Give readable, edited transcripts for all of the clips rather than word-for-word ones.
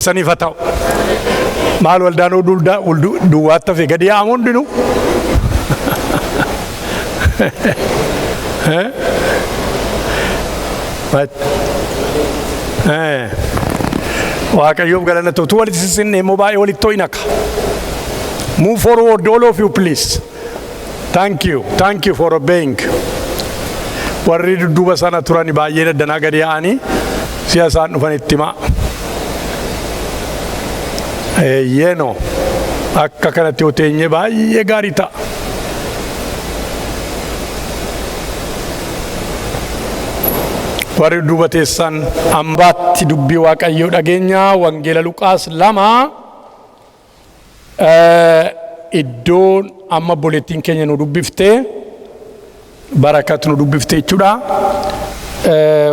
Saniif haa ta'u. Maal waldaan duwwaatti hafe gadi yaa'amu hundinuu. Waaqayyoof galanna ta'u. Tu walitti sissinne immoo baay'ee walitti to'in akka. Move forward all of you, please. Thank you. Thank you for obeying. Warri dudduuba sana turan baay'een addanaa gadi yaa'anii si'a isaan dhufan itti himaa. Eeyyeenoo akka kanatti yoo teenye baay'ee gaarii ta'a. Warri dudduuba teessan ambaatti dubbii Waaqayyoo dhageenya. Wangeela Luqaas 2, iddoon amma obboleettiin keenya nu dubbifte, Barakat nu dubbifte jechuudha.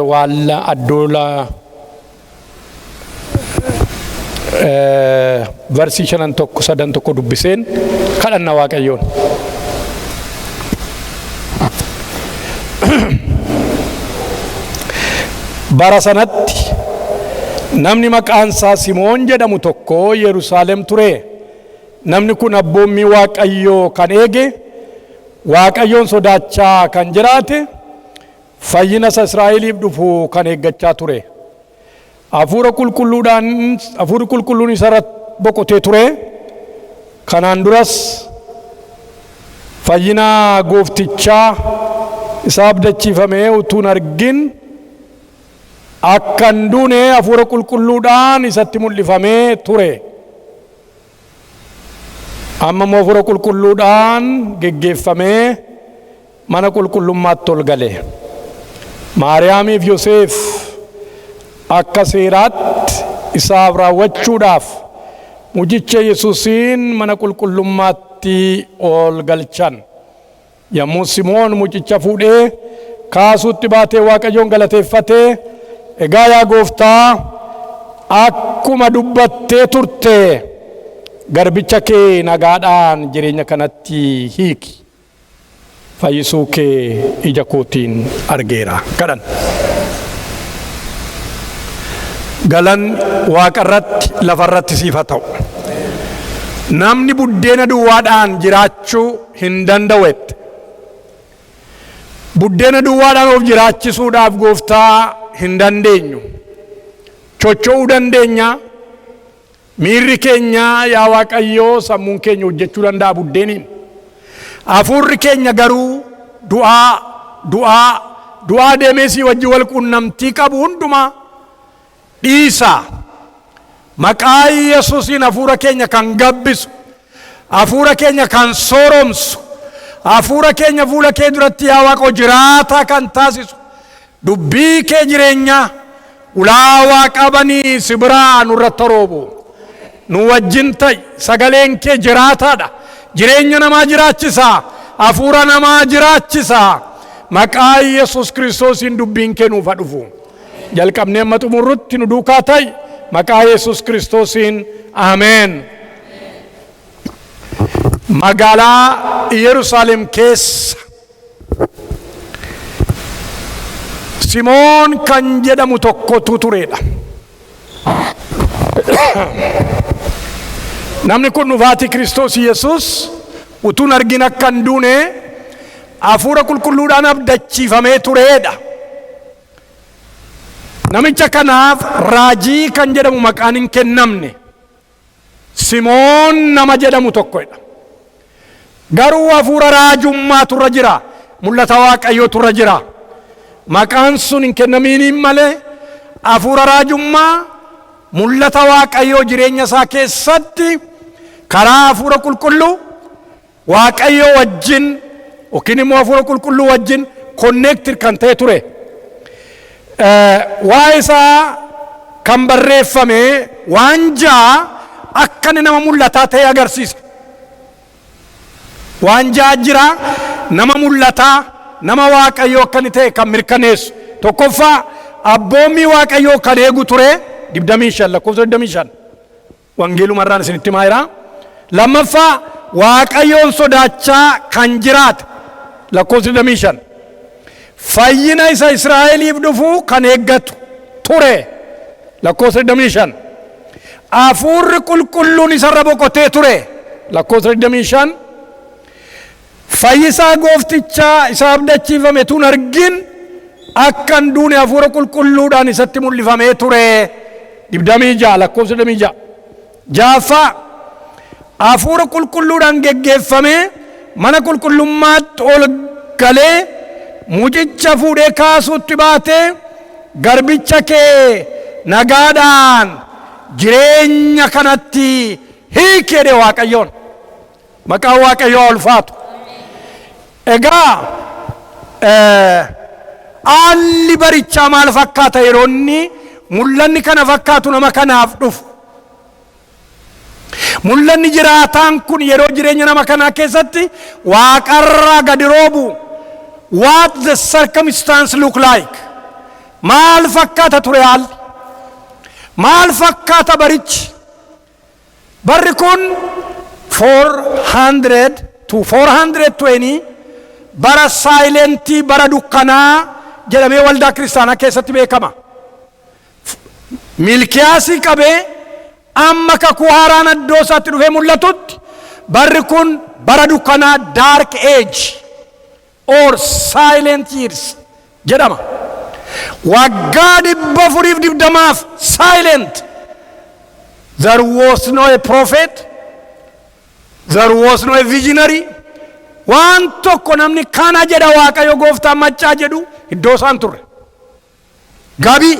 Waalla addoola varsii shanan tokko sadan tokko dubbiseen kadhanna Waaqayyoon. Bara sanatti namni maqaan isaa Simoon jedhamu tokko Yerusaalem ture. Namni kun abboommii Waaqayyoo kan eege, Waaqayyoon sodaachaa kan jiraate, fayyina isa Israa'eliif dhufu kan eeggachaa ture. Hafuura qulqulluudhaan hafuurri qulqulluun isa irratti boqotee ture. Kanaan duras fayyina gooftichaa isa abdachiifame utuu hin argin akka hin duune hafuura qulqulluudhaan isatti mul'ifamee ture. Amma immoo hafuura qulqulluudhaan geggeeffamee mana qulqullummaatti ol gale. Maariyaamiif Yoseef akka seeraatti isaaf raawwachuudhaaf mucicha Yesuusiin mana qulqullummaatti ol galchan. Yommuu Simoon mucicha fuudhee kaasuutti baatee Waaqayyoon galateeffatee, "Egaa yaa gooftaa, akkuma dubbattee turte garbicha kee nagaadhaan jireenya kanatti hiiki. Fayyisuu kee ija kootiin argeera." Kadhan. Galan waaqarratti lafarratti siif haa ta'u. Namni buddeena duwwaadhaan jiraachuu hin danda'u jette. Buddeena duwwaadhaan of jiraachisuudhaaf, gooftaa, hin dandeenyu. Chocho'uu dandeenya. Miirri keenya, yaa Waaqayyoo, sammuun keenya hojjechuu danda'a buddeeniin. Hafuurri keenya garuu du'aa, du'aa, du'aa deemee sii wajjin wal quunnamtii qabu hundumaa dhiisa. Maqaa Yesuusiin hafuura keenya kan gabbisu, hafuura keenya kan sooromsu, hafuura keenya fuula kee duratti, yaa Waaqoo, jiraataa kan taasisu dubbii kee jireenyaa ulaa Waaqaa banii si biraa nurratti roobu. Nu wajjin ta'i. Sagaleen kee jiraataadha. Jireenya namaa jiraachisa. Hafuura namaa jiraachisa. Maqaa Yesuus Kiristoosiin dubbiin kee nuuf haa dhufu. Jalqabnee amma xumurrutti nu duukaa ta'i. Maqaa Yesuus Kiristoosiin, Ameen. Magaalaa Yerusaalem keessa Simoon kan jedhamu tokkotu turedha. Namni kun dhufaatii Kiristoos Yesuus utuun argin akka hin duune hafuura qulqulluudhaan abdachiifamee turedha. Namicha kanaaf raajii kan jedhamu maqaan hin kennamne. Simoon nama jedhamu tokkodha. Garuu hafuura raajummaatu irra jira. Mul'ata Waaqayyootu irra jira. Maqaan sun hin kennamiiniin malee hafuura raajummaa, mul'ata Waaqayyoo jireenya isaa keessatti karaa hafuura qulqulluu Waaqayyoo wajjin yookiin immoo hafuura qulqulluu wajjin connected kan ta'e ture. Waa'ee isaa kan barreeffame waan ja'a akka inni nama mul'ataa ta'e agarsiisa. Waan ja'a jira, nama mul'ataa, nama Waaqayyoo akka inni ta'e kan mirkaneessu. Tokkoffaa, abboommii Waaqayyoo kan eegu ture, 25, lakkoofsa 25. Wangeelumarraan isinitti himaa jira. Lammaffaa, Waaqayyoon sodaachaa kan jiraate, lakkoofsa 25. Fayyina isa Israa'eliif dhufu kan eeggatu ture, lakkoofsa 25. Hafuurri qulqulluun isarra boqotee ture. Lakkoofsa 25, fayyisaa gooftichaa isa abdachiifame tun argin akka hin duune hafuura qulqulluudhaan isatti mul'ifamee ture. 26, lakkoofsa 26. Jaaffaa, hafuura qulqulluudhaan geggeeffamee mana qulqullummaatti ol galee, mucicha fuudhee kaasuutti baatee, "Garbicha kee nagaadhaan jireenya kanatti hiiki" jedhe Waaqayyoon. Maqaan Waaqayyoo ulfaatu. Egaa haalli barichaa maal fakkaata yeroo inni mul'anni kana fakkaatu nama kanaaf dhufu? Mul'anni jiraataan kun yeroo jireenya nama kanaa keessatti waaqarraa gadi roobu, what the circumstance look like? Maal fakkaata ture haalli? Maal fakkaata barichi? Barri kun 400 to 420, bara silent, bara dukkanaa jedhamee waldaa kiristaanaa keessatti beekama. Milkiyaasii qabee amma kakuu haaraan iddoo isaatti dhufee mul'atutti barri kun bara dukkanaa, dark age or silent years jedhama. Waggaa 420f silent. There was no a prophet, there was no a visionary. Waan tokko namni kana jedha Waaqayyo gooftaan maccaa jedhu iddoo isaan turre. Gabii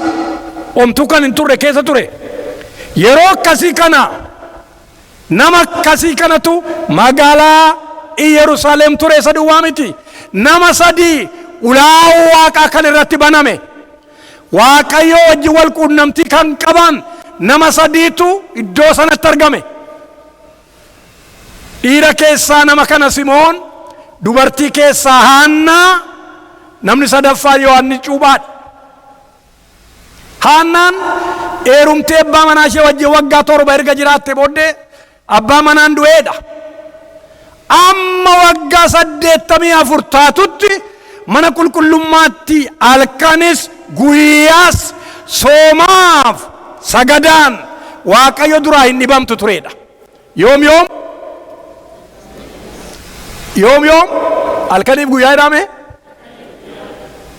omtuu kan hin turre keessa ture. Yeroo akkasii kana nama akkasii kanatu magaalaa Iyerusalem ture. Isa duwwaa miti. Nama sadii ulaa waaqaa kan irratti baname. Waaqayyo wajjin wal quunnamtii kan qaban nama sadiitu iddoo sanatti argame. Dhiira keessaa nama kana Simoon, dubartii keessaa Haannaa, namni sadaffaa Yohaannis Cuuphaadha. Haannaan heerumtee abbaa manaa ishee wajjin waggaa 7 erga jiraatte booddee abbaa manaan du'eedha. Amma waggaa 84 taatutti mana qulqullummaatti halkanis guyyaas soomaaf sagadaan Waaqayyo duraa hin dhibamtu turedha. Yoom yoom? Yoom yoom? Halkaniif guyyaa jedhame?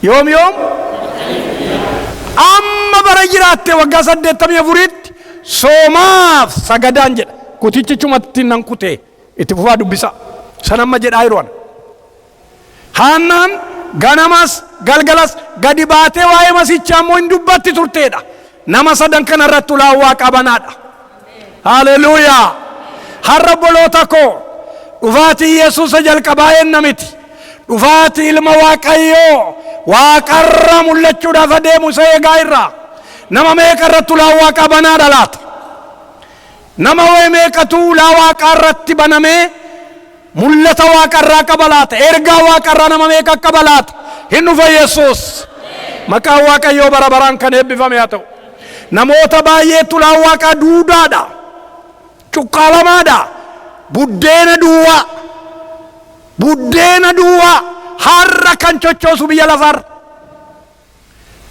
Yoom yoom? Amma bara jiraatte waggaa 84tti soomaaf sagadaan jedha. Kutichi chumatti nan kutee itti fufaa dubbisa. Sanamma jedhaa yeroo. Haannaan ganamas galgalas gadi baatee waa'ee masichaa immoo hin dubbatti turteedha. Nama sadan kana irratti ulaan waaqa banaadha. Haleluuyaa! Har'a obboloota koo, dhufaatii Yesuusa jalqabaa eenna miti. Dhufaatii ilma Waaqayyoo waaqarra mul'achuudhaaf adeemu isa eegaa irraa. Nama meeqa irratti ulaan waaqaa banaadha laata? Nama wayi meeqatu ulaa waaqaa irratti banamee mul'ata waaqarraa qaba laata? Ergaa waaqarraa nama meeqa qaba laata? Hin dhufa Yesuus. Maqaan Waaqayyoo bara baraan kan eebbifame haa ta'u. Namoota baay'eetu ulaan waaqaa duudaadha. Cuqqaalamaadha. Buddeena duwwaa. Buddeena duwwaa har'a kan chochoosu biyya lafarra.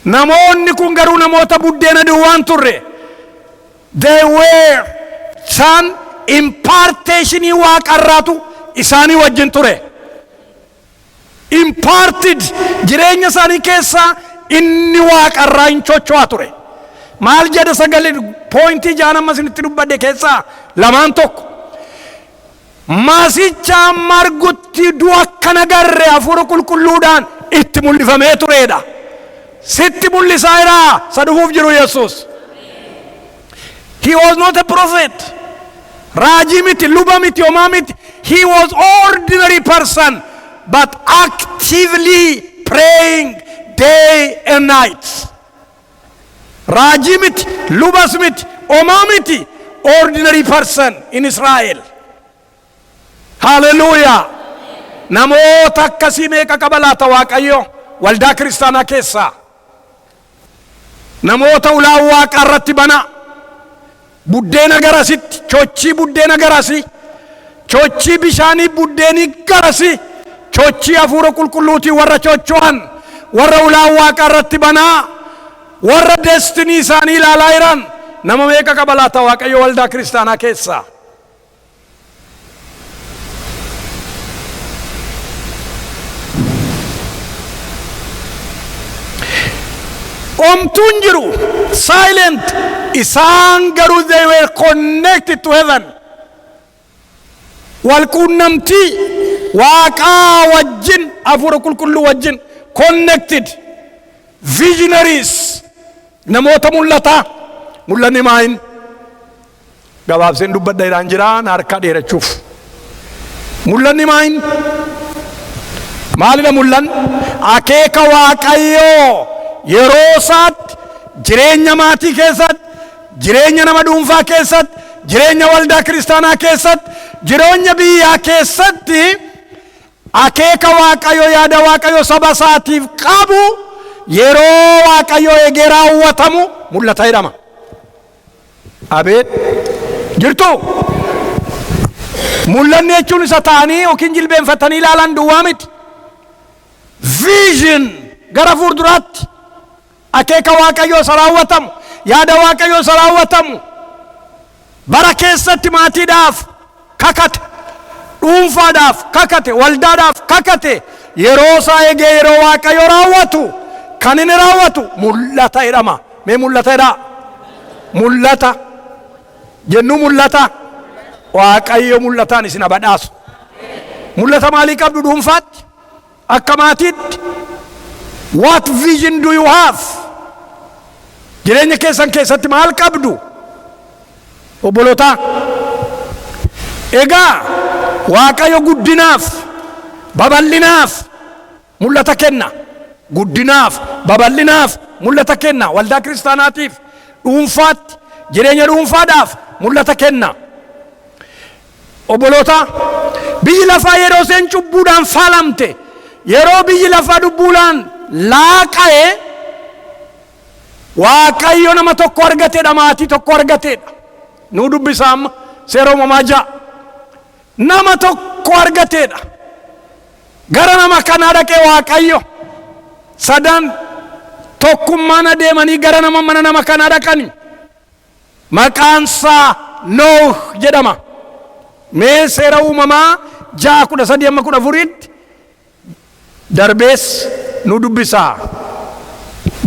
Namoonni kun garuu namoota buddeena duwwaan turre. They were isaan impartation waaqarraatu isaanii wajjin ture. Imparted jireenya isaanii keessaa inni waaqarraa hin chocho'aa ture. Maal jedha sagalee? Point jaan amma isinitti dubbadhe keessaa lamaan tokko. Masicha margutti du'a akkana garre hafuura qulqulluudhaan itti mul'ifamee turedha. Sitti mul'isaa jira isa dhufuuf jiru Yesuus. He was not a prophet. Raajii miti, luba miti, homaa miti. He was ordinary person, but actively praying day and night. Raajii miti, lubas miti, homaa miti. Ordinary person in Israel. Hallelujah. Namoota akkasii meeqa qaba laata Waaqayyo waldaa kiristaanaa keessaa? Namoota ulaan waaqaa irratti bana. Buddeena garasitti, chochii buddeena garasi, chochii bishaanii buddeenii garasi, chochii hafuura qulqulluutii warra chocho'an, warra ulaan waaqaa irratti banaa, warra destiny isaanii ilaalaa jiran Nama meeqa qaba laata Waaqayyo waldaa kiristaanaa keessaa? Omtuun jiru silent, isaan garuu they were connected to heaven. Wal quunnamtii Waaqaa wajjin, hafuura qulqulluu wajjin connected visionaries, namoota mul'ataa. Mul'anni maayin gabaabseen dubbadha jedhaan jira na harkaa dheerachuuf. Mul'anni maayin maalidha? Mul'an akeeka Waaqayyoo yeroo isaatti jireenya maatii keessatti, jireenya nama dhuunfaa keessatti, jireenya waldaa kiristaanaa keessatti, jireenya biyyaa keessatti, akeeka Waaqayyo, yaada Waaqayyo saba isaatiif qabu yeroo Waaqayyo eegee raawwatamu mul'ata jedhama. Abeet, jirtu? Mul'anni jechuun isa ta'anii yookiin jilbeenfatanii ilaalan duwwaa miti. Vision gara fuulduraatti akeeka Waaqayyoo isa raawwatamu, yaada Waaqayyoo isa raawwatamu, bara keessatti maatiidhaaf kakate, dhuunfaadhaaf kakate, waldaadhaaf kakate, yeroo isaa eegee yeroo Waaqayyo raawwatu, kan inni raawwatu mul'ata jedhama. Mee mul'ata jedhaa. Mul'ata jennu. Mul'ata Waaqayyo mul'ataan isin badhaasu. Mul'ata maalii qabdu dhuunfaatti, akka maatiitti? What vision do you have? Jireenya keessan keessatti maal qabdu, obbolotaa? Egaa Waaqayyo guddinaaf, babal'inaaf mul'ata kenna. Guddinaaf, babal'inaaf mul'ata kenna. Waldaa kiristaanaatiif, dhuunfaatti, jireenya dhuunfaadhaaf mul'ata kenna. Obboloota, biyyi lafaa yeroo isheen cubbuudhaan faalamte, yeroo biyyi lafaa cubbuudhaan laaqa'e, Waaqayyo nama tokko argateedha, maatii tokko argateedha. Nuu dubbisa amma Seera Uumamaa 6. Nama tokko argateedha. Gara nama kanaa dhaqee Waaqayyo. Sadan tokkummaan adeemanii gara nama mana nama kanaa dhaqani. Maqaansaa Nooh jedhama. Mee Seera Uumamaa 6:13 amma 14tti darbees nu dubbisaa.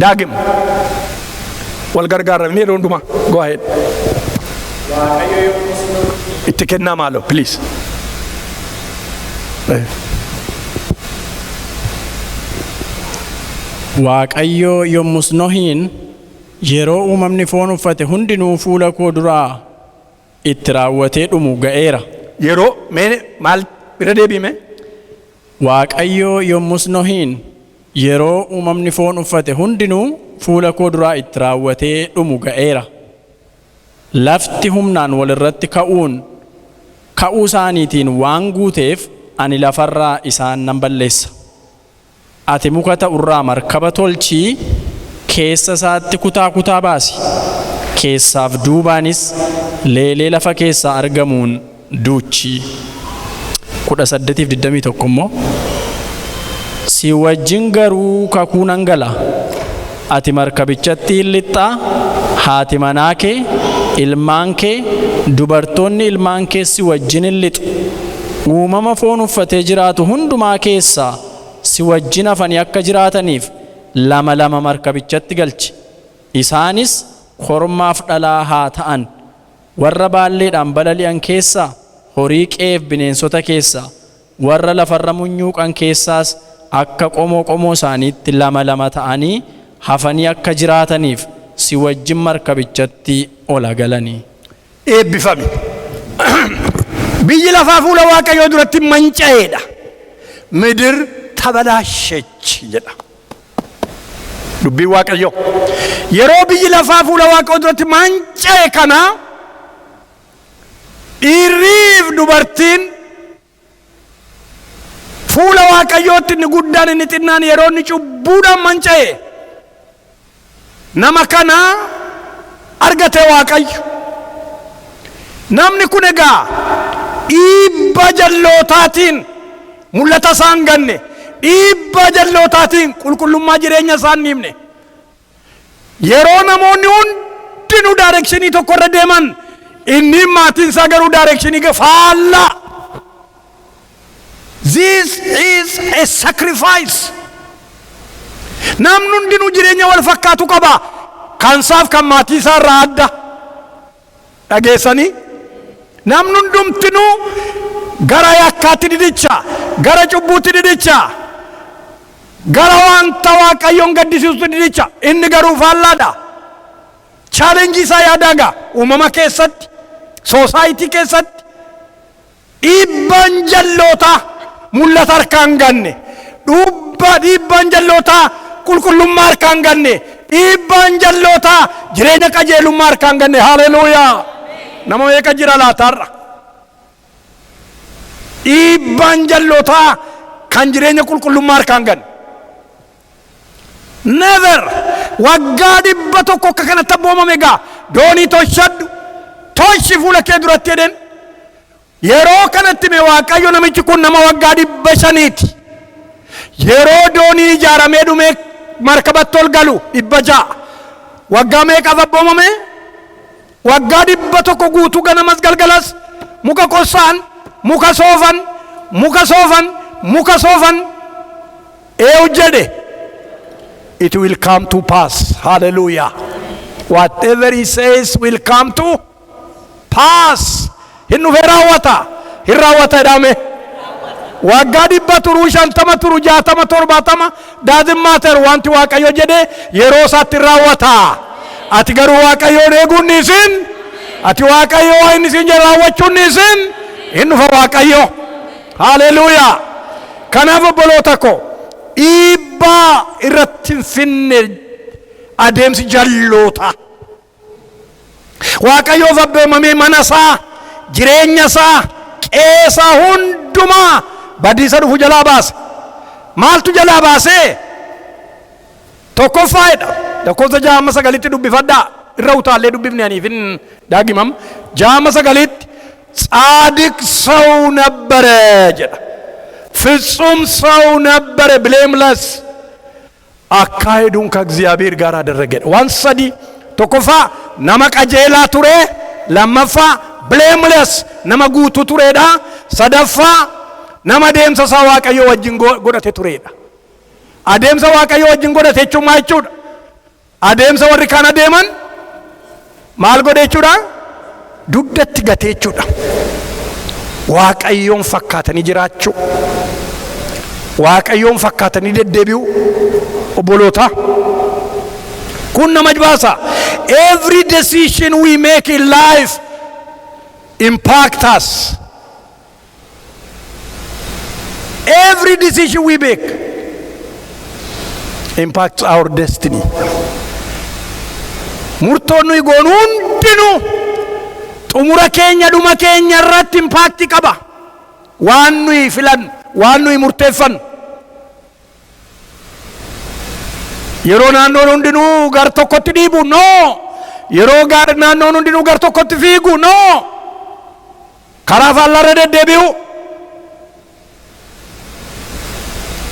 Daagim, wal gargaarramni yeroo hundumaa. Go ahead. Itti kennaa maaloo, please. Waaqayyo yommus Nohiin, "Yeroo uumamni foon uffate hundinuu fuula koo duraa itti raawwatee dhumu ga'eera." Yeroo mee maal bira deebiime? Waaqayyo yommus Nohiin, "Yeroo uumamni foon uffate hundinuu fuula koo duraa itti raawwatee dhumu ga'eera. Lafti humnaan walirratti ka'uun ka'uu isaaniitiin waan guuteef ani lafarraa isaan nan balleessa. Ati muka ta'urraa markaba tolchii keessa isaatti kutaa kutaa baasi. Keessaaf duubaanis leelee lafa keessaa argamuun duuchi." 18:21 immoo, "Si wajjin garuu kakuu nan gala. Ati markabichatti hin lixxaa, haati manaa kee, ilmaan kee, dubartoonni ilmaan kee si wajjin hin lixu. Uumama foon uffatee jiraatu hundumaa keessaa si wajjin hafanii akka jiraataniif lama lama markabichatti galchi. Isaanis kormaaf dhalaa haa ta'an. Warra baalleedhaan balali'an keessaa, horii qe'eef bineensota keessaa, warra lafarra munyuuqan keessaas akka qomoo qomoo isaaniitti lama lama ta'anii hafanii akka jiraataniif si wajjin markabichatti ola galanii." Eebbifame. Biyyi lafaa fuula Waaqayyoo duratti manca'eedha. ምድር ተበላሸች jedha dubbiin Waaqayyoo. Yeroo biyyi lafaa fuula Waaqayyoo duratti manca'e kana, dhiirriif dubartiin fuula Waaqayyootti, inni guddaan inni xinnaan, yeroo inni cubbuudhaan manca'e, nama kana argate Waaqayyo. Namni kun egaa dhiibba jallootaatiin mul'ata isaan ganne, dhiibba jallootaatiin qulqullummaa jireenya isaan dhiibne. Yeroo namoonni hundi Hundinuu direction tokko irra deeman. Inni maatiin isaa garuu direction faallaa. This is a sacrifice. Namni hundinuu jireenya wal fakkaatu qaba. Kan isaaf kan maatii isaa irraa adda. Dhageessanii? Namni hundumtinuu gara yakkaatti didicha, gara cubbuutti didicha, gara wanta Waaqayyoon gaddisiisutti didicha. Inni garuu faallaadha. Challenge isaa yaadaagaa uumama keessatti, society keessatti dhiibbaan jallootaa mul'ata harkaan ganne, dhiibbaan jallootaa qulqullummaa harkaan ganne, dhiibbaan jallootaa jireenya qajeelummaa harkaan ganne. Haleluuyaa! Nama meeqa jira laataarra? Dhiibbaan jallootaa kan jireenya qulqullummaa harkaan ganne. Never. Waggaa 100 akka kanatti abboomame. Egaa doonii tolchadhu, tolchi fuula kee duratti jedheen. Yeroo kanatti mee Waaqayyo, namichi kun nama waggaa 500ti. Yeroo doonii ijaaramee dhumee markabatti ol galu 600. Waggaa meeqaaf abboomame? Waggaa 100 guutuu ganamas galgalas muka qossaan, muka soofan, muka soofan, muka soofan. Eeyu jedhe, it will come to pass. Hallelujah! Whatever he says will come to pass. Hin dhufee raawwata, hin raawwata jedhame. Waggaa 100 turuu, 50 turu, 60, 70, doesn't matter. Wanti Waaqayyo jedhe yeroo isaatti raawwata. Ati garuu Waaqayyoon eeguun isin, ati Waaqayyo waa inni isin jedhe raawwachuun isin, hin dhufa Waaqayyo. Haleluuyaa! Kanaaf obboloota ko, dhiibbaa irratti hin finne adeemsi jalloota. Waaqayyoof abboomamee mana isaa, jireenya isaa, qeesaa hundumaa badiisa dhufu jalaa baase. Maaltu jalaa baasee? Tokkoffaadha. Lakkoofsa 6 amma 9tti dubbifadhaa. Irra utaallee dubbifne aniif hin daagimam. 6 amma 9tti ጻድቅ ሰው ነበረ jedha. ፍጹም ሰው ነበረ፣ blameless። አካሄዱን ከእግዚአብሔር ጋር አደረገ። Waan sadi. Tokkoffaa, nama qajeelaa ture. Lammaffaa, blameless, nama guutuu turedha. Sadaffaa, nama adeemsa isaa Waaqayyo wajjin godhate turedha. Adeemsa Waaqayyo wajjin godhate jechuun maal jechuudha? Adeemsa warri kaan adeeman maal godhe jechuudha? Dugdatti gate jechuudha. Waaqayyoon fakkaatanii jiraachuu, Waaqayyoon fakkaatanii deddeebi'u, obboloota, kun nama baasa. Every decision we make in life impact us. Every decision we make impacts our destiny. Murtoon nuyi goonu hundinuu xumura keenya, dhuma keenya irratti impact qaba. Waan nuyi filannu, waan nuyi murteeffannu. Yeroo naannoon hundinuu gar tokkotti dhiibu, no. Yeroo naannoon hundinuu gar tokkotti fiigu, no. Karaa faallaarra deddeebi'u.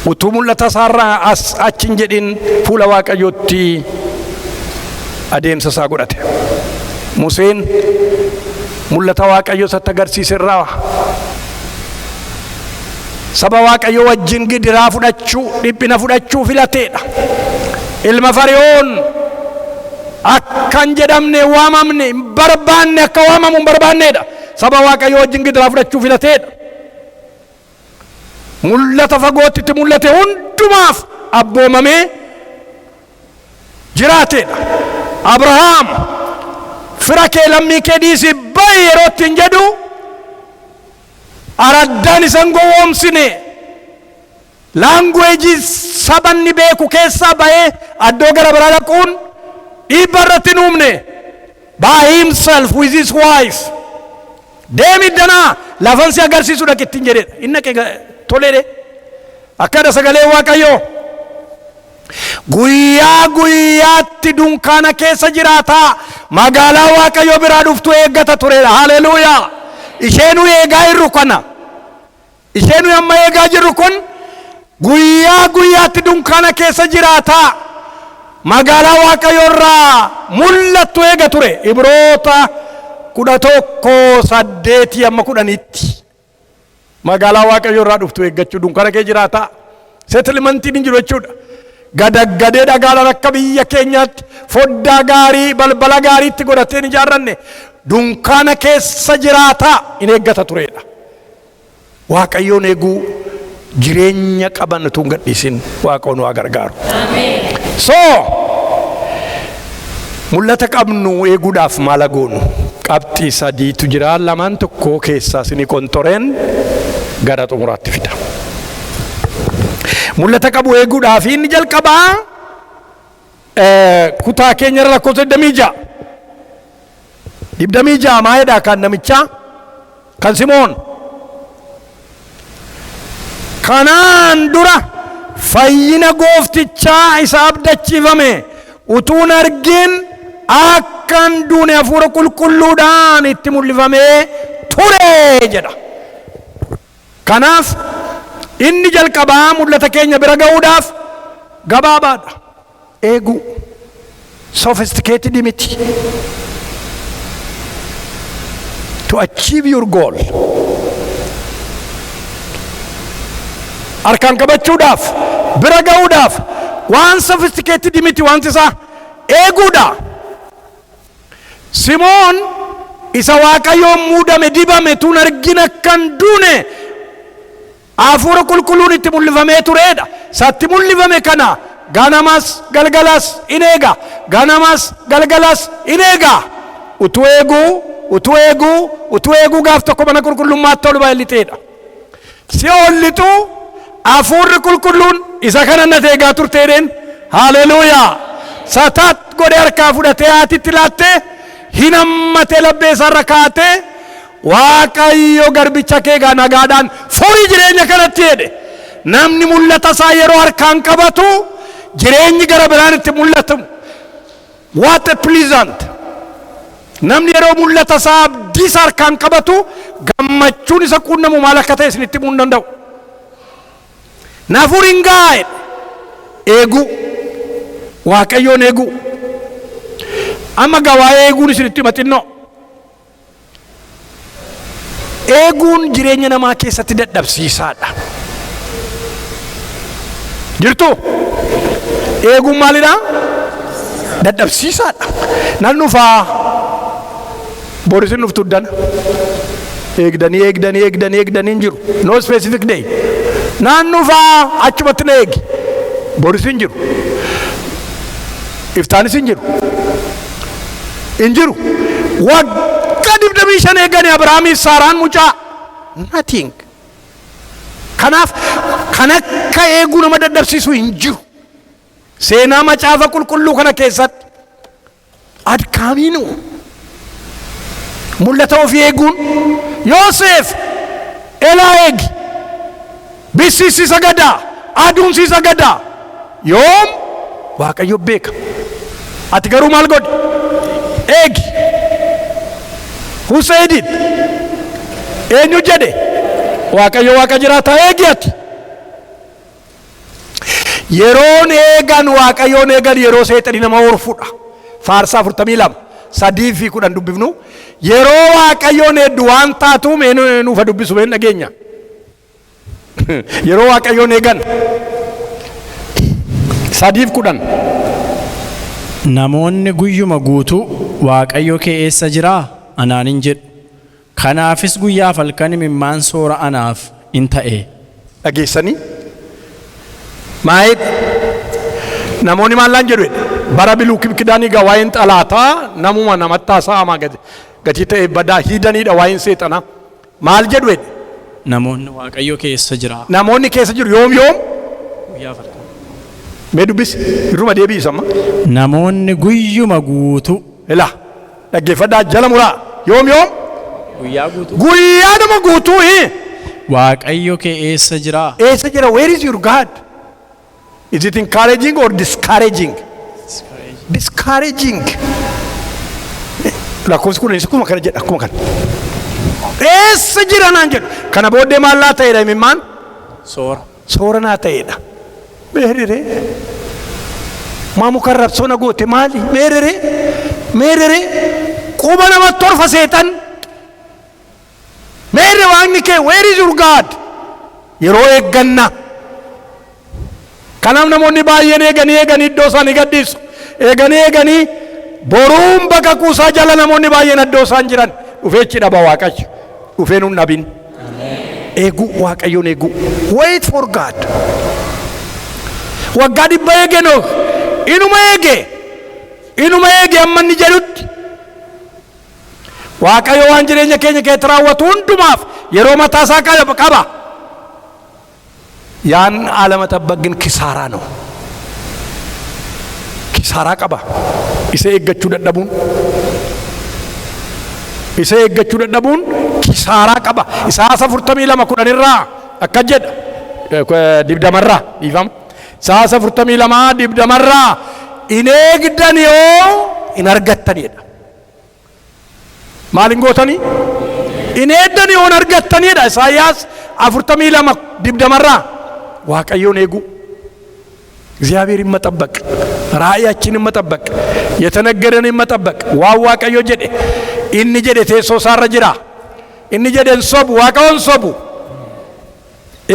Utuu mul'ata isaarraa as achi hin jedhin fuula Waaqayyootti adeemsa isaa godhate. Museen mul'ata Waaqayyo isatti agarsiise irraa saba Waaqayyo wajjin gidiraa fudhachuu, dhiphina fudhachuu filateedha. Ilma Fari'oon akka hin jedhamne, waamamne hin barbaanne, akka waamamu hin barbaanneedha. Saba Waaqayyo wajjin gidiraa fudhachuu filateedha. Mul'ata fagootti itti mul'ate hundumaaf abboomamee jiraateedha. Abrahaam fira kee, lammii kee dhiisii bayi yeroo ittiin jedhu araddaan isan gowwoomsine. Language sabanni beeku keessaa bahee addoo gara biraa dhaquun dhiibba irratti hin uumne. By himself, with his wife, deemi danaa lafan si agarsiisu dhaqi ittiin jedhedha. Inni dhaqe toledhe. Akkadha sagalee Waaqayyoo. Guyyaa guyyaatti dunkaana keessa jiraataa magaalaa Waaqayyoo biraa dhuftu eeggata turedha. Haleluuyaa! Ishee nu eegaa jirru kana, ishee nu amma eegaa jirru kun, guyyaa guyyaatti dunkaana keessa jiraataa Magaalaa Waaqayyo irraa mul'attu eega ture. Ibroota 11:8 amma 10tti. Magaalaa Waaqayyo irraa dhuftu eeggachuu, dunkaana kee jiraataa. Settlementiin hin jiru jechuudha. Gadaggadee dhagaadhaan akka biyya keenyaatti foddaa gaarii, balbala gaariitti godhatee hin ijaarranne, dunkaana keessa jiraataa in eeggata turedha. Waaqayyoon eeguu, jireenya qaban utuu hin gadhiisin, Waaqoon waa gargaaru. So mul'ata qabnu eeguudhaaf maal goonu? Qabxii sadiitu jira. Lamaan tokko keessaa isinii qonxoreen gara xumuraatti fida. Mul'ata qabu eeguudhaaf inni jalqabaa kutaa keenya irra lakkoofsa 26. 26 maayedha kan namichaa, kan Simoon? Kanaan dura fayyina Gooftichaa isa abdachiifame utuun argin akkan duune hafuura qulqulluudhaan itti mul'ifamee ture jedha. Kanaaf inni jalqabaa mul'ata keenya bira ga'uudhaaf gabaabaadha. Eeguu. Sophisticated miti. To achieve your goal, harkaan qabachuudhaaf, bira ga'uudhaaf waan sophisticated miti, wanti isaa eeguudha. Simoon isa Waaqayyoon muudame, dibame tun argin akkan duune hafuura qulqulluun itti mul'ifamee tureedha. Isatti mul'ifame kana ganamas galgalas in eega, ganamas galgalas in eega. Utuu eeguu, utuu eeguu, utuu eeguu, gaaf tokko mana qulqullummaatti ol ba'e, lixeedha. Si ol lixuu hafuurri qulqulluun isa kana na eegaa turteedheen. Haleluuyaa! Sataat godhee harkaa fudhatee haatitti laattee hin hammatee, labbee isaarra kaatee, "Waaqayyo garbicha kee gaa nagaadhaan furii jireenya kanatti" jedhe. Namni mul'ata isaa yeroo harkaan qabatu jireenyi gara biraan itti mul'atu. What a pleasant! Namni yeroo mul'ata isaa, abdii isaa harkaan qabatu, gammachuun isa quunnamu maal akka ta'e isinitti himuu hin danda'u. Nafuur hin gaa'e. Eeguu, Waaqayyoon eeguu. Amma gaa waa'ee eeguun isinitti hima xinnoo. Eeguun jireenya namaa keessatti dadhabsiisaadha. Jirtu? Eeguun maalidha? Dadhabsiisaadha. Nan dhufaa, borisin dhuftu dana. Eegdanii, eegdanii, eegdanii, eegdanii hin jiru. No specific day. Nan dhufaa, achumatti na eegi. Boris hin jiru. Iftaanis hin jiru. Hin jiru. Waggaa 25 eeganii Abrahaamiif Saaraan mucaa. Nothing. Kanaaf kan akka eeguu nama dadhabsiisu hin jiru. Seenaa Macaafa Qulqulluu kana keessatti adkaamiinu mul'ata ofii eeguun, Yoosef elaa eegi, bissiisi sagadaa, aduun si sagadaa, yoom Waaqayyo beeka, ati garuu maal godhi? Eegi. Who said it? Eenyu jedhe? Waaqayyo Waaqa jiraataa. Eegi ati. Yeroon eegan, Waaqayyoon eegan, yeroo seexanii nama horfudha. Faarsaa 42:3 fi 10 dubbifnu. Yeroo Waaqayyoon eeddu waan taatu mee nuufa dubbisu, mee dhageenya. Yeroo Waaqayyoon eegan, 3f 10. Namoonni guyyuma guutuu, "Waaqayyo kee eessa jiraa?" anaan hin jedhu. Kanaafis guyyaaf halkan imimmaan soora anaaf in ta'e. Dhageessanii? Maayidha? Namoonni maallaan jedhu jedhe. Bara biluu kidaanii gaa waa'een xalaataa namuma namatti haasa'amaa gatii ta'e badaa hiidaniidha waa'een seexanaa. Maal jedhu jedhe? Namoonni, "Waaqayyo kee eessa jiraa?" Namoonni keessa jiru yoom yoom? Guyyaaf halkan. Mee dubbisi. Irruma deebi'is amma. Namoonni guyyuma guutuu. Ilaa, dhaggeeffadhaa, jala muraa. Yoom yoom? Guyyaa guutuu. Guyyaadhuma guutuu hii. "Waaqayyo kee eessa jiraa?" Eessa jira? Where is your God? Is it encouraging or discouraging? Discouraging. Lakkoofsi kun akkuma kana jedha, akkuma kana. Eessa jira naan jedhu. Kana booddee maal laa ta'edha imimmaan? Soora. Soora naa ta'edha. Beeriree. Maa muka arrabsoo na goote maali? Meerere? Meerere? Quba namatti torfa seexan. Meerre Waaqni kee? Where is your God? Yeroo eegganna. Kanaaf namoonni baay'een eeganii eeganii iddoo isaanii gadhiisu. Eeganii eeganii boruun bakka kuusaa jala namoonni baay'een iddoo isaan jiran dhufee achi dhaba Waaqayyo. Dhufee nun dhabin. Eeguu, Waaqayyoon eeguu. Wait for God. Waggaa 100 eege Nooh. Inuma eege. Inuma eege amma inni jedhutti. Waaqayyo waan jireenya keenya keessatti raawwatu hundumaaf yeroo mataa isaa qaba. ያን አለመጠበቅ ግን ኪሳራ ነው። ኪሳራ qaba. Isa eeggachuu dadhabuun. Isa eeggachuu dadhabuun kisaaraa qaba. Isaayyaas 42:10rraa akka jedha. 20rraa, dhiifama. Isaayyaas 42:20rraa in eegdan yoo in argattanidha. Maal hin gootanii? In eegdan yoo hin argattanidha. Isaayyaas 42:20rraa Waaqayyoon eeguu. እግዚአብሔርን መጠበቅ፣ ራእያችንን መጠበቅ፣ የተነገረንን መጠበቅ። Waan Waaqayyo jedhe, inni jedhe teessoo isaarra jira. Inni jedhe hin sobu, Waaqayyo hin sobu.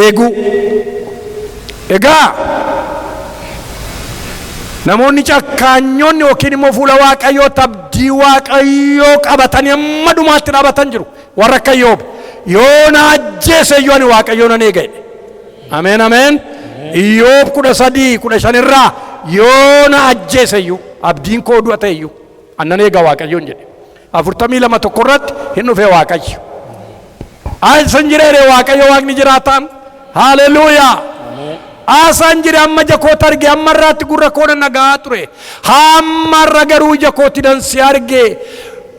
Eeguu. Egaa namoonni cakkaanyoonni yookiin immoo fuula Waaqayyoo abdii Waaqayyoo qabatanii hamma dhumaatti dhaabatan jiru. Warra akka Iyyoob, yoo na ajjeese iyyuu ani Waaqayyoo nan eega jedhe. Ameen, ameen. Iyyoob 13:15rraa yoo na ajjeese iyyuu, abdiin koo du'a ta'e iyyuu, annan eega Waaqayyoon jedhe. 42:1 irratti hin dhufe Waaqayyo. Asan jireere Waaqayyo Waaqni jiraataan. Haleluuyaa. Asaan jire amma ija kootti arge, amma irraatti gurra koo nagaa ture. Hamma irra garuu ija kootti dan si arge.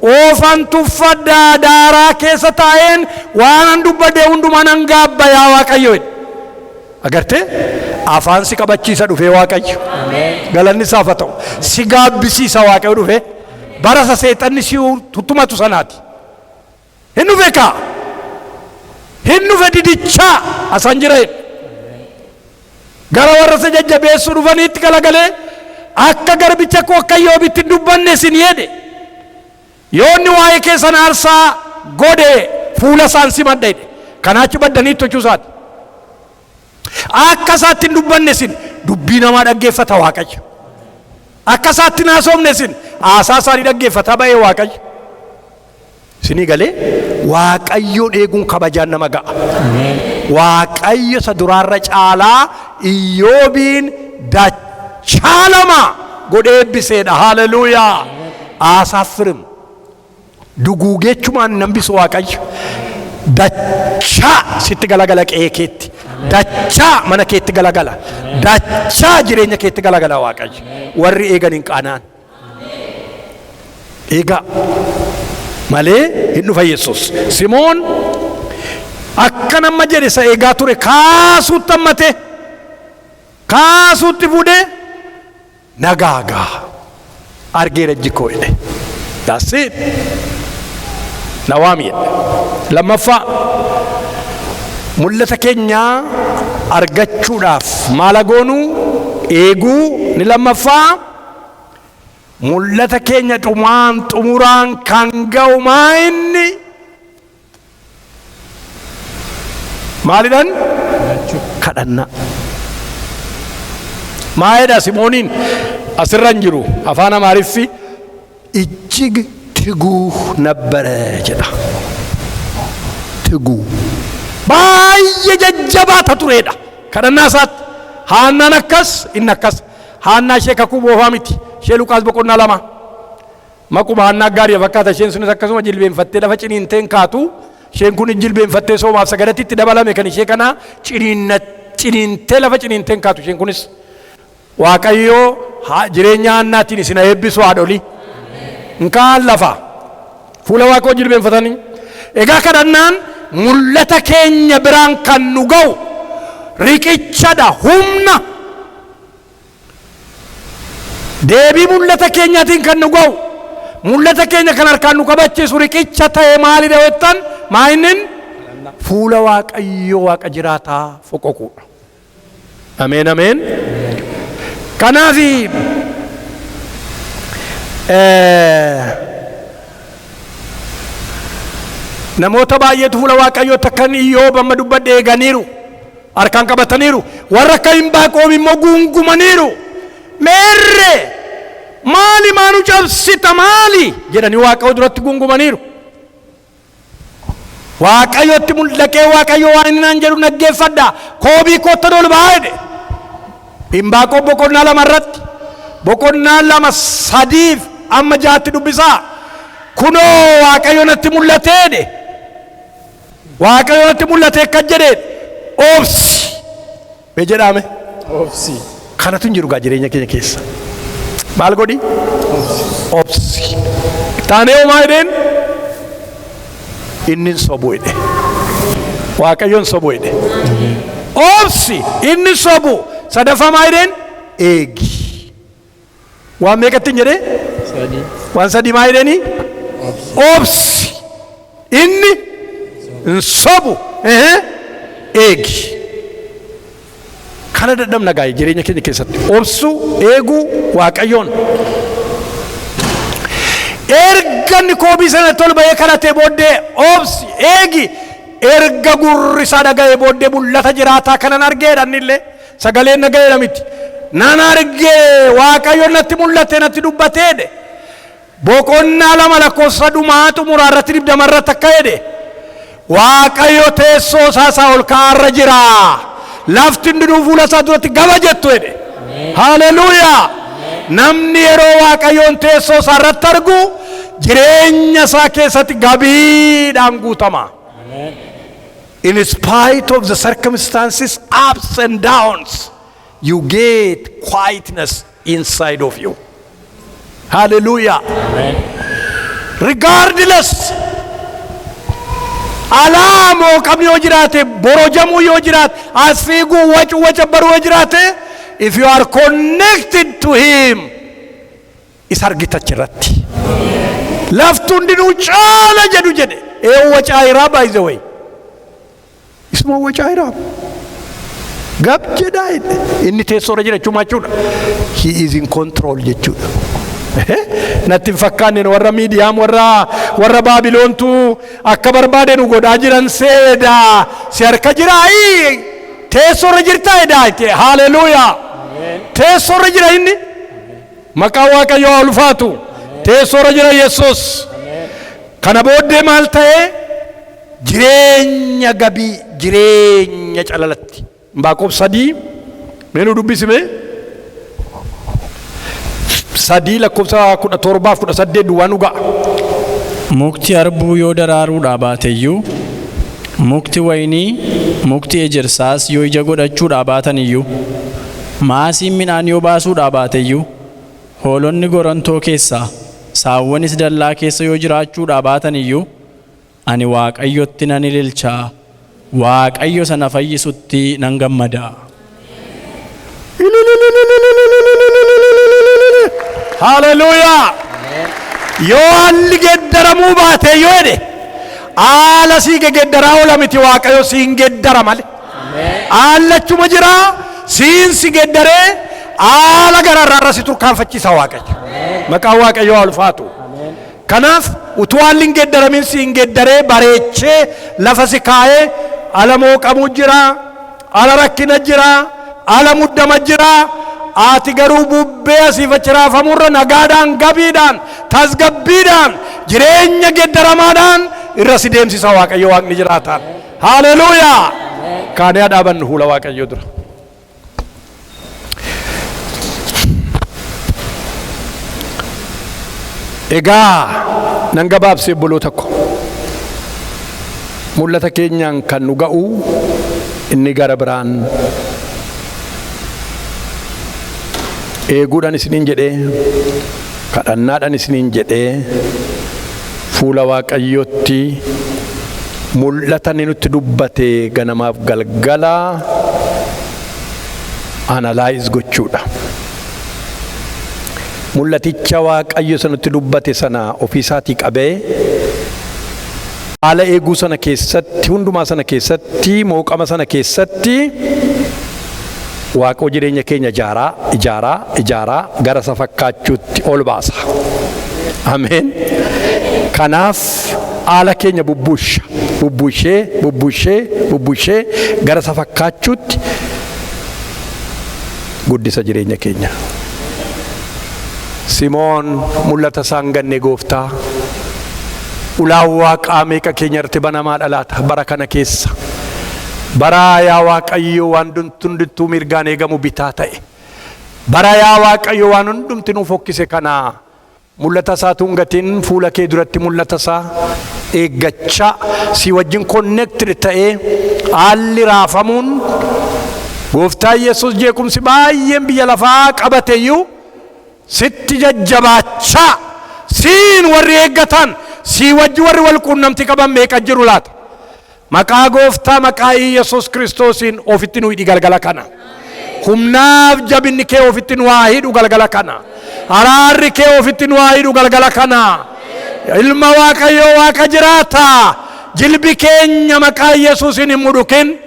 Oofan tuffadhaa daaraa keessa taa'een waan an dubbadhe hundumaa nan gaabba yaa Waaqayyo jedhe. Agartee, afaan si qabachiisa dhufee Waaqayyo. Galanni isaaf haa ta'u. Si gaabbisiisa Waaqayyo dhufee. Bara isa seexanni si tuttumatu sanaati. Hin dhufe kaa. Hin dhufe didichaa asan jira jedhe. Gara warra isa jajjabeessuu dhufaniitti galagalee akka garbicha koo akka Iyyoobitti hin dubbanne isin jedhe. Yoo inni waa'ee keessan aarsaa godhe fuula isaan simadha jedhe. Kanaachi baddanii tochuu isaati. Akka isaatti hin dubbanne isin, dubbii namaa dhaggeeffata Waaqayyo. Akka isaatti hin haasofne isin, haasaa isaanii dhaggeeffata ba'ee Waaqayyo. Isinii galee, Waaqayyoon eeguun kabajaan nama ga'a. Waaqayyo isa duraarra caalaa Iyyoobiin dachaa lama godhee eebbiseedha. Haleluuyaa. Aasaaffirim. Duguugeechumaan nambisu Waaqayyo. Dachaa sitti galagala qe'ee keetti. Dachaa mana keetti galagala. Dachaa jireenya keetti galagala Waaqayyo. Warri eegan hin qaana'an. Eegaa malee hin dhufa Yesuus. Simoon akka nama jedhe isa eegaa ture kaasuutti hammate, kaasuutti fuudhee nagaagaa argeera ijji koo jedhe. That's it. Na waami jedhe. Lammaffaa, mul'ata keenyaa argachuudhaaf maala goonuu? Eeguu. Ni lammaffaa, mul'ata keenya dhumaan xumuraan kan ga'u maa inni maalidhaan? Kadhannaa. Maayedha Simooniin asirra hin jiru, afaan Amaariffi እጅግ ትጉህ ነበረ jedha. ትጉህ, baay'ee jajjabaata turedha kadhannaa isaatti. Haannaan akkas, inni akkas. Haannaa ishee kakuu moofaa miti, ishee Luqaas boqonnaa 2. Maquma Haannaa gaarii fakkaata. Isheen sunis akkasuma jilbeenfattee lafa ciniinteen kaatu. Isheen kun jilbeenfattee soomaaf sagadatti itti dabalame. Kan ishee kanaa ciniintee lafa ciniinteen kaatu. Isheen kunis, Waaqayyoo jireenya Haannaatiin isin haa eebbisu, haadholii. Nkaan lafa fuula Waaqoo jilbeenfatanii. Egaa kadhannaan mul'ata keenya biraan kan nu ga'u riqichadha, humna deebii mul'ata keenyaatiin kan nu ga'u, mul'ata keenya kan harkaan nu qabachiisu riqicha ta'e maalidha jettan, maa innin fuula Waaqayyo Waaqa jiraataa foqoquudha. Ameen, ameen. Kanaafi Namoota baay'eetu fuula Waaqayyootti akka Iyyoob amma dubbadhe eeganiiru. Harkaan qabataniiru. Warra akka Inbaaqoom immoo guungumaniiru. Meerre, maali maanu cabsita, maali jedhanii Waaqayyo duratti guungumaniiru. Waaqayyotti mul'aqee, Waaqayyo waan inni naan jedhu dhaggeeffadha. Koobii kootta ol ba'aa jedhe. Inbaaqoom boqonnaa 2 irratti, boqonnaa 2 sadiif amma jaatti dubbisaa. Kunoo, Waaqayyo natti mul'atee jedhe. Waaqayyo natti mul'atee akkas jedhee, obsi. Mee jedhaame? Obsi. Kanatu hin jiru gaa jireenya keenya keessa. Maal godhi? Obsi. Taanee homaa jedheen? Inni hin sobu jedhe. Waaqayyoon sobu jedhe. Obsi, inni sobu. Sadaffaa maa jedheen? Eegi. Waan meeqatti hin jedhee? Sadii. Waan sadii maa jedheeni? Obsi. Inni hin sobu. Eegi. Kana dadhabna gaa'e jireenya keenya keessatti. Obsuu, eeguu Waaqayyoon. Erga inni koobii sana ol ba'ee kadhatee booddee, obsi, eegi, erga gurri isaa dhaga'ee booddee, mul'ata jiraataa kanan argeedha. Innillee sagaleen dhaga'eedha miti. Nan argee, Waaqayyo natti mul'ate, natti dubbateedhe. Boqonnaa 2 lakkoofsa dhumaa xumuraa irratti, 20 irratti akka jedhe, Waaqayyo teessoo isaa isaa ol ka'aarra jira. Lafti hundinuu fuula isaa duratti gaba jettu jedhe. Haleluuyaa! Namni yeroo Waaqayyoon teessoo isaa irratti argu jireenya isaa keessatti gabiidhaan guutama. In spite of the circumstances, ups and downs, you get quietness inside of you. Hallelujah. Regardless, alaa mooqamni yoo jiraate, borojamuu yoo jiraate, as fiiguu, wacu waca baruu yoo jiraate, if you are connected to him, isa argita achirratti. Lafti hundinuu caala jedhu jedhe. Ee, wacaayiraa, by the way. Isuma wacaayiraa. Gab jedhaa jedhe. Inni teessoorra jira jechuudha jechuudha. He is in control jechuudha. Natti hin fakkaanne, warra miidiyaam, warra Baabiloontu akka barbaade nu godhaa jiran seeda. Si harka jiraayi, teessoorra jirtaa jedhaa. Haleluuyaa! Teessoorra jira inni. Maqaan Waaqayyoo haa ulfaatu. Teessoorra jira Yesuus. Kana booddee maal ta'e? Jireenya gabii, jireenya calalatti. Inbaaqoob 3, mee nu dubbisime. 3 lakkoofsa 17f 18 duwwaa nu ga'a. Mukti harbuu yoo daraaruudhaa baateyyuu, mukti waynii, mukti ejersaas yoo ija godhachuudhaa baatan iyyuu, maasiin midhaan yoo baasuudhaa baateyyuu, hoolonni gorantoo keessaa, saawwanis dallaa keessa yoo jiraachuudhaa baatan iyyuu, ani Waaqayyotti nan ililchaa, Waaqayyo sana fayyisutti nan gammadaa. Haleluuyaa! Yoo haalli geddaramuu baate yoo jedhe, haala sii gegeddaraa oola miti, Waaqayyo siin geddara malee. Haallachuma jiraa siin si geddaree haala gararraarra si turkaanfachiisa Waaqayyo. Maqaan Waaqayyoo haa ulfaatu. Kanaaf utuu haalli hin geddaramin siin geddaree bareechee lafa si kaa'ee, ala mooqamuu jira, ala rakkina jira, ala muddama jira. Ati garuu bubbee asiif achi raafamurra nagaadhaan, gabiidhaan, tasgabbiidhaan, jireenya geddaramaadhaan irra si deemsisa Waaqayyo Waaqni jiraataan. Haleluuyaa! Kaanee dhaabannu fuula Waaqayyoo dura. Egaa nan gabaabsee, obboloota ko. Mul'ata keenyaan kan nu ga'u inni gara biraan eeguudhaan isiniin jedhee, kadhannaadhaan isiniin jedhee, fuula Waaqayyootti mul'ata inni nutti dubbate ganamaaf galgala analyze gochuudha. Mul'aticha Waaqayyo isa nutti dubbate sana ofiisaatii qabee, haala eeguu sana keessatti, hundumaa sana keessatti, mooqama sana keessatti, Waaqoo jireenya keenya ijaaraa, ijaaraa, ijaaraa gara isa fakkaachuutti ol baasa. Ameen. Kanaaf haala keenya bubbuusha, bubbuushee, bubbuushee, bubbuushee gara isa fakkaachuutti guddisa jireenya keenya. Simoon mul'ata isaan ganne. Gooftaa, ulaan Waaqaa meeqa keenya irratti banamaa dhalaata bara kana keessa? Bara, yaa Waaqayyo, waan hundumtuu mirgaan eegamu bitaa ta'e, bara, yaa Waaqayyo, waan hundumti nuuf fokkise kana, mul'ata isaatu hin gatin, fuula kee duratti mul'ata isaa eeggachaa si wajjin connected ta'ee, haalli raafamuun, Gooftaa Yesus, jeequmsi baay'een biyya lafaa qabate iyyuu, sitti jajjabaachaa siin warri eeggatan, sii wajji warri wal quunnamtii qaban meeqa jiru laata? Maqaa Gooftaa, maqaa Yesus Kiristoosiin ofitti nu hidhi galgala kana. Humnaaf jabinni kee ofitti nu haa hidhu galgala kana. Araarri kee ofitti nu haa hidhu galgala kana. Ilma Waaqayyoo, Waaqa jiraata, jilbi keenya maqaa Yesuusiin hin mudhukin,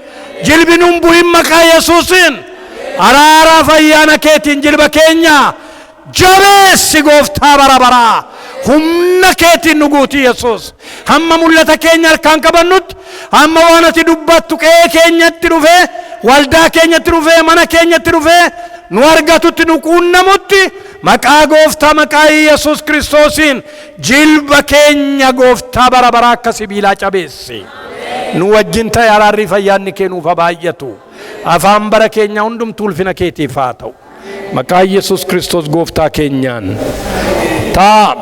jilbi nun bu'in. Maqaa Yesuusiin araaraaf ayyaana keetiin jilba keenya jabeessi. Gooftaa bara baraa, humna keetiin nu guuti Yesuus, hamma mul'ata keenya harkaan qabannutti, hamma waan ati dubbattu qe'ee keenyatti dhufee, waldaa keenyatti dhufee, mana keenyatti dhufee nu argatutti, nu quunnamutti, maqaa Gooftaa, maqaa Yesuus Kiristoosiin jilba keenya, Gooftaa bara baraa, akka sibiilaa cabeessi. Nu wajjin ta'e. Araarri fayyaanni kee nuuf haa baay'atu. Afaan bara keenya hundumtuu ulfina keetiif haa ta'u, maqaa Yesuus Kiristoos Gooftaa keenyaan ta'a.